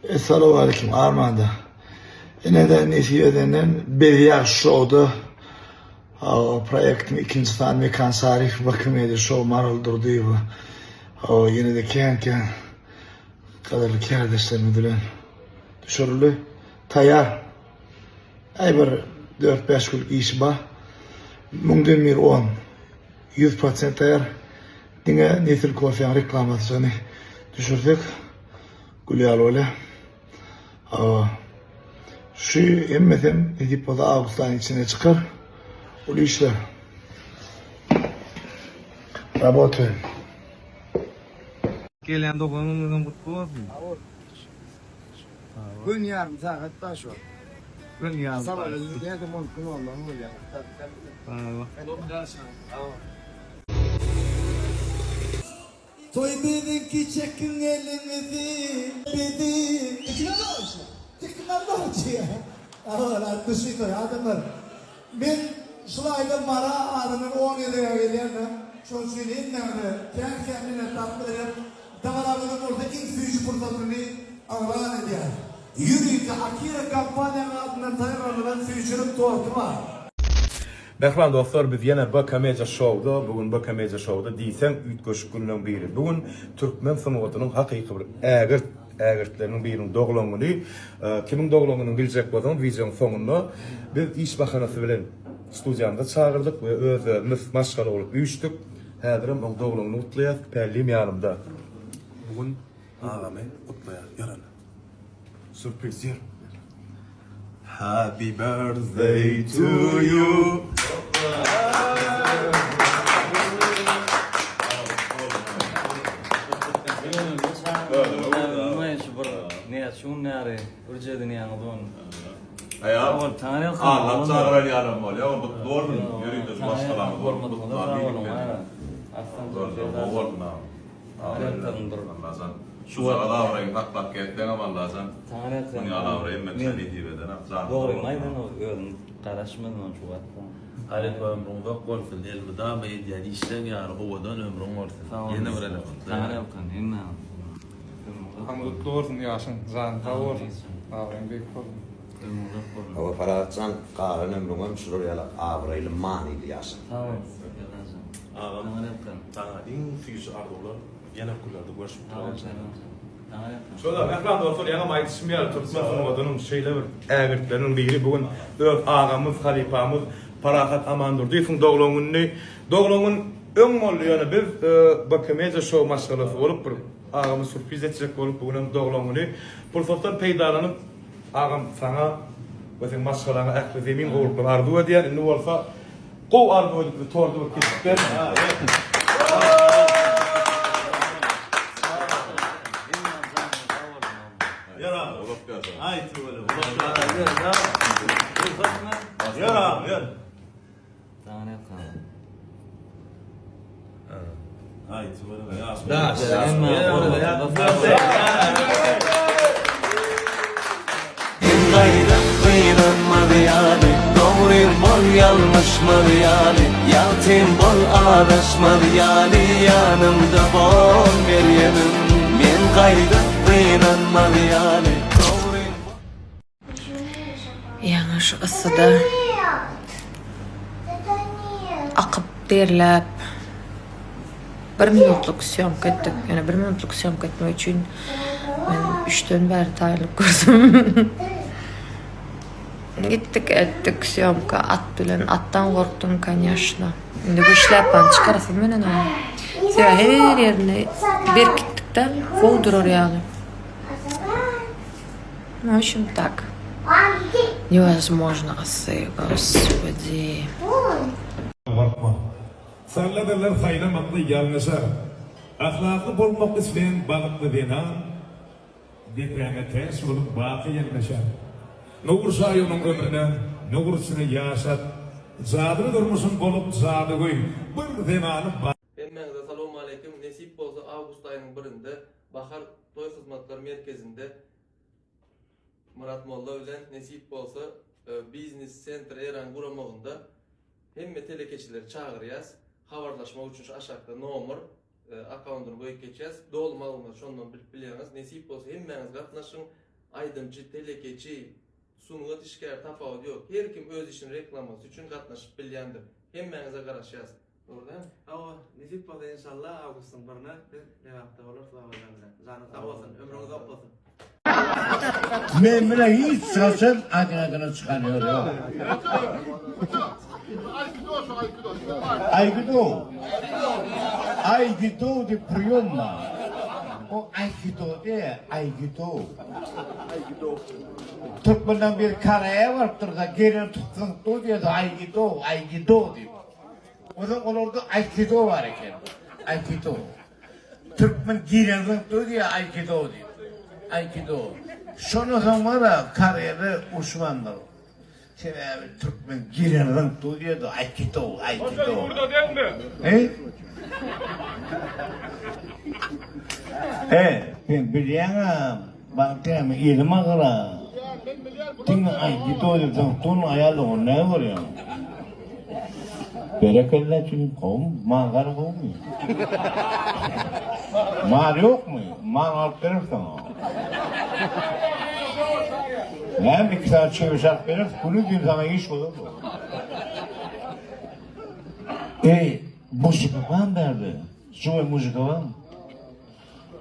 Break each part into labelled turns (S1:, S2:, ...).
S1: Essalawmaleýkim Armanda. Ine-de nesip edenden Bezýag şowda proýektiň ikinji sany Mekan Saryýew BK Media şow Maral Durdyýewa. Ýene-de kän-kän gadyrly kärdeşlerimiz bilen düşürildi. Taýýar. Aý bir dört-bäş günlük işi bar. Müňden bir on. 100% taýýar. Diňe Nesil kofeň reklamasyny düşürsek gül ýaly bolýar. Şu hemmesem nesip bolsa awgust aýyň içinde çykar. Uly işler. Rabotaýyn.
S2: Gelýän doglan günüňizem gutly bolsun.
S3: Gün ýarym sagat bar şu.
S2: Gün ýarym sagat.
S3: Sabaga mümkin bolmagy bolýar.
S1: Toý biziňki çekiň eliňizi bizi Tiknologiýa Tiknologiýa Awal duşi toý adamlar Men şul aýda Mara azyndan on gezegä gelýända şoň üçin hemmäňize kän kän minnetdarlyk bildirýän Dabaramyzyň bolsa iň süýji pursatyny yglan edýäris Ýörite Akira kompaniýanyň adyndan taýýarlanylan süýjülik torty bar.
S4: Mähriban dostlar biz ýene BK Media Showda bu gün BK Media Showda diýseň üýtgeşik günleň biri. Bu gün türkmen sungatynyň hakyky bir ägirt ägirtleriniň biriniň doglan güni. Kimiň doglan gününi biljek bolsaňyz wideoň soňunda biz iş bahanasy bilen studiýamyza çagyrdyk we öz-özümiz maşgala bolup üýşdük. Häzirem oň doglan gününi gutlaýas. Pällim ýanymda.
S5: Bu gün agamy gutlaýar ýörün.
S4: Sürpriz ýör. Happy birthday to you.
S2: Näçe gün bäri ürç edinýäňiz ony.
S6: Aýal çagyran ýalam bolýar, ol gutly bolsun, ýörite şu maşgalamyz bolup gutlap iýdik seni. Gowy bolsun agam. Allajan şu wagt abraýyňy saklap gezseňem Allajan muny ýaly abraý hemmeçä nesip edenok janyň sag bolsun.
S2: Dogrymy aýdan özüm garaşmadym şu wagtda.
S5: Halypa ömrüň uzak bolsun elmydama edýän işleň ýaly owadan ömrüň bolsun ýene bir gezek gutlaýan.
S7: Agam gutly bolsun ýaşyň janyň sag bolsun abraýyň beýik bolsun.
S2: Ömrüň uzak bolsun.
S8: Hawa Parahatjan galan ömrüňem şular ýaly abraýly manyly ýaşa.
S2: Sag bol Serdarjan.
S5: Agam saňa iň süýji arzuwlar ýene günlerde görüşip duralym.
S4: Şoda mähriban dostlar ýaňam aýdyşym ýaly türkmen sungatynyň şeýle bir ägirtleriniň biri bu gün öz agamyz halypamyz Parahat Amandurdyýewiň doglan gününi doglan gün öň boldy ýöne biz BK Media Show maşgalasy bolup bir agamy sürpriz etjek bolup bu günem doglan güni pursatdan peýdalanyp agam saňa we seň maşgalaňa ähli zemin gowulyklary arzuw edýän indi bolsa Gowy arzuw edip bize tordy bir kesip ber.
S9: Men gaýdyp gynanmaz ýaly, Dogrym bol ýalňyşmaz ýaly, Ýagtym bol azaşmaz ýaly, Ýanymda bol Merýemim. Men gaýdyp gynanmaz ýaly, Dogrym bol.
S10: Ýaňy şu yssyda akyp derläp bir minutlyk sýomka etdik. Ýöne bir minutlyk sýomka etmek üçin men üçden bäri taýynlyk gördüm. Gitdik etdik sýomka at bilen. Atdan gorkdum konýaşna. Indi bu şläpany çykarasym gelenok. Sebäbi her ýerini berkitdik-de, gowy durar ýaly. W общем tak. Newozmojno yssy, gospodi.
S11: Gorkma. Salladyrlar saýlamakda ýalňyşar. Ahlakly bolmak isleýän bagtly zenan depäňe täç bolup baky ýelmeşer. Nur çaý onuň ömrüne, nur içine ýaşat. Jadyly durmuşyň bolup jadygöý bir zenany bar.
S12: Hemmäňize salowmaleýkim nesip bolsa awgust aýynyň birinde Bahar toý hyzmatlar merkezinde Myrat molla bilen nesip bolsa Biznes sentr Eran guramagynda hemme telekeçileri çagyrýas habarlaşmak üçin şu aşakda nomer akkaundyny goýup geçýäs doly maglumaty şondan bilip bilýäňiz nesip bolsa hemmäňiz gatnaşyň. Aýdymçy, telekeçi, sungat işgäri tapawudy ýok. Her kim öz işini reklamasy üçin gatnaşyp bilýändir. Hemmäňize garaşýas. Dogry dälmi?
S13: Hawa, nesip bolsa enşalla awgustyň birine biz Lebapda bolarys Babajan bilen. Janyň sag bolsun, ömrüň uzak bolsun.
S14: Men bile hiç haçan adyna çykan ýol ýok. Aýkido. Aýkido diýip priýom bar. O aýkido diýe, aýkido. Türkmenden bir Koreýa barypdyr-da, gelen tutsun diýdi, aýkido, aýkido diýip. Onsoň olarda aýkido bar eken. Aýkido. Türkmen girensoň diýýär aýkido diýip. Aýkido. Şondan soň bar-a Koreýada uruşmandyr. Sebäbi türkmen girensoň diýýärdi aýkido, aýkido. He? He, sen bilýäň-ä, Bagtyýarmy elim agyra. Diňe aýkido diýip soň tun aýal dogan näme görýäň? Berekella jigim gowmy? Mal-gara gowmy? Mal ýokmy? Mal alyp bereris saňa. Näme iki sany çewiş alyp bereris, güni-düýn saňa iş bolar bu. Eý, muzika barmy bärde? Žiwoý muzika barmy?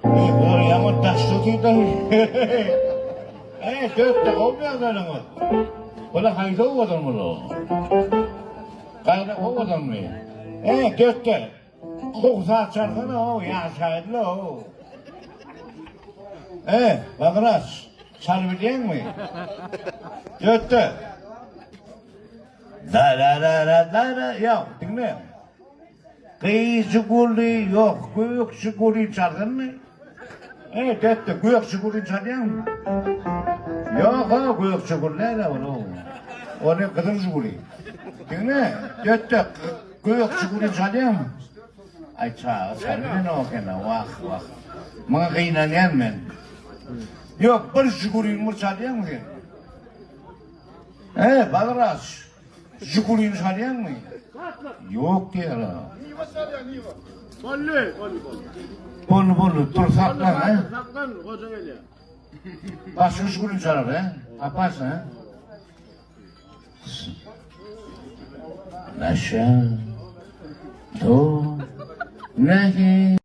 S14: Eý, bular ýaman daşda otyr-da. Eý, dökde gowmy ýagdaýlaryňyz? Bular haýsy owadan bular? Gaýra owadanmy? Eý, dökde. Gowy saz çalsana-ow, ýaşaýynla-ow. Eý, Bagyraç, çalybilýäňmi? Dökde. Da-ra-ra-ra-da-ra, ýok, diňle. Gyz Žiguli ýok, gök Žiguli çalsynmy? Eý, dötde, gök Žiguli çalýaňmy? Ýok-a, gök Žiguli näme ol? Ony gyzyl Žiguli. Diňle, dötde, gök Žiguli çalýaňmy? Aý, çaga çalybilenok eken-a, wah, wah. Muňa gynanýan men. Ýok, bir Žigulini bir çalýaňmy sen? Eý, Bagyraç. Žigulyny çalýaňmy? Ýok diýýär.
S15: Niwa çalýan, niwa. Boldy, boldy, boldy.
S14: Boldy, boldy. Dur saklan, he?
S15: Saklan, goja gelýär.
S14: Başga Žigulyny çalar, he? Taparsyň, he? Naşa. To. Nahi.